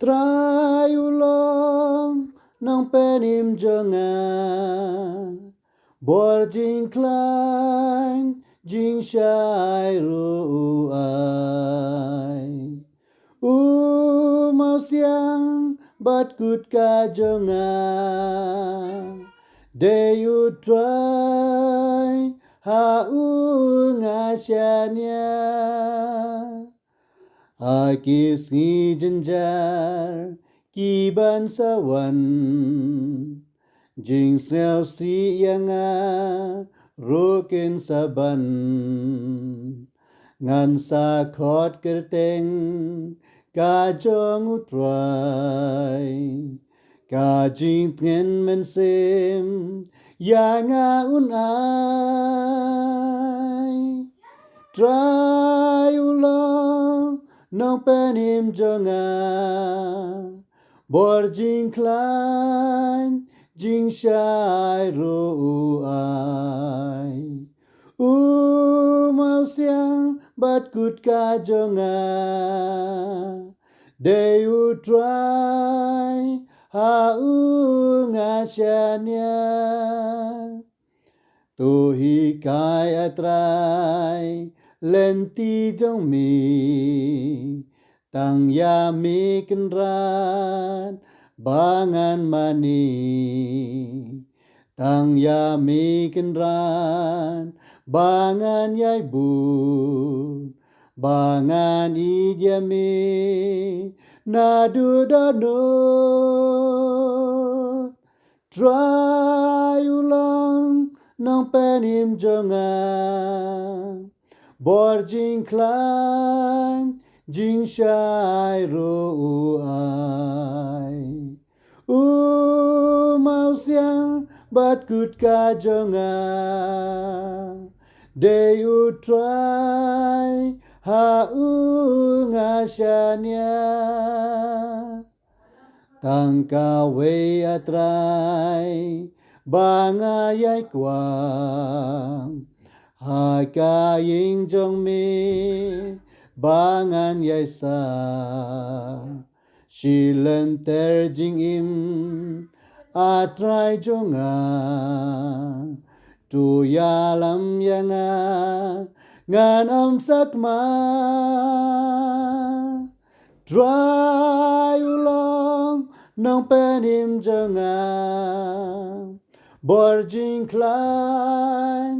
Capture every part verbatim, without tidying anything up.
Trai u long nongpynim jong nga, bor jingkhlaiñ jingshai ruh u ai. U mawsiang bad kutka jong nga, dei u Trai ha u nga shaniah. Ha ki sngi jynjar ki ban sa wan, jingsngewsih ïa nga ruh kin sa ban. Ngan sa khot kyrteng ka jong u Trai, ka jingtngen mynsiem ïa nga un ai. Trai u long nongpynim jong nga, bor jingkhlaiñ jingshai ruh u ai. U mawsiang bad kutka jong nga, dei u Trai ha u nga shaniah. To hikai, a Trai, lynti jong me, tang ïa me Kynrad ba ngan mane. Tang ïa me Kynrad ba ngan ïai bud, ba ngan ïeit ïa me naduh dohnud. Trai u long nongpynim jong nga, bor jingkhlaiñ jingshai ruh u ai. U mawsiang bad kutka jong nga, dei u Trai ha u nga shaniah. Tang kawei, a Trai, ba nga ïai kwah, ha ka ïing jong me ba ngan ïai sah. Shi lynter jingim, a Trai jong nga, to ïalam ïa nga, ngan ym sakma. Trai u long nongpynim jong nga, bor jingkhlaiñ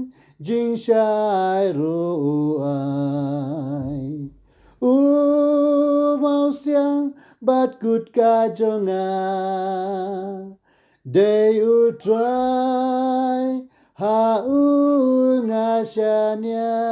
jingshai ruh u ai. U mawsiang bad kutka jong nga, dei u Trai ha u nga shaniah.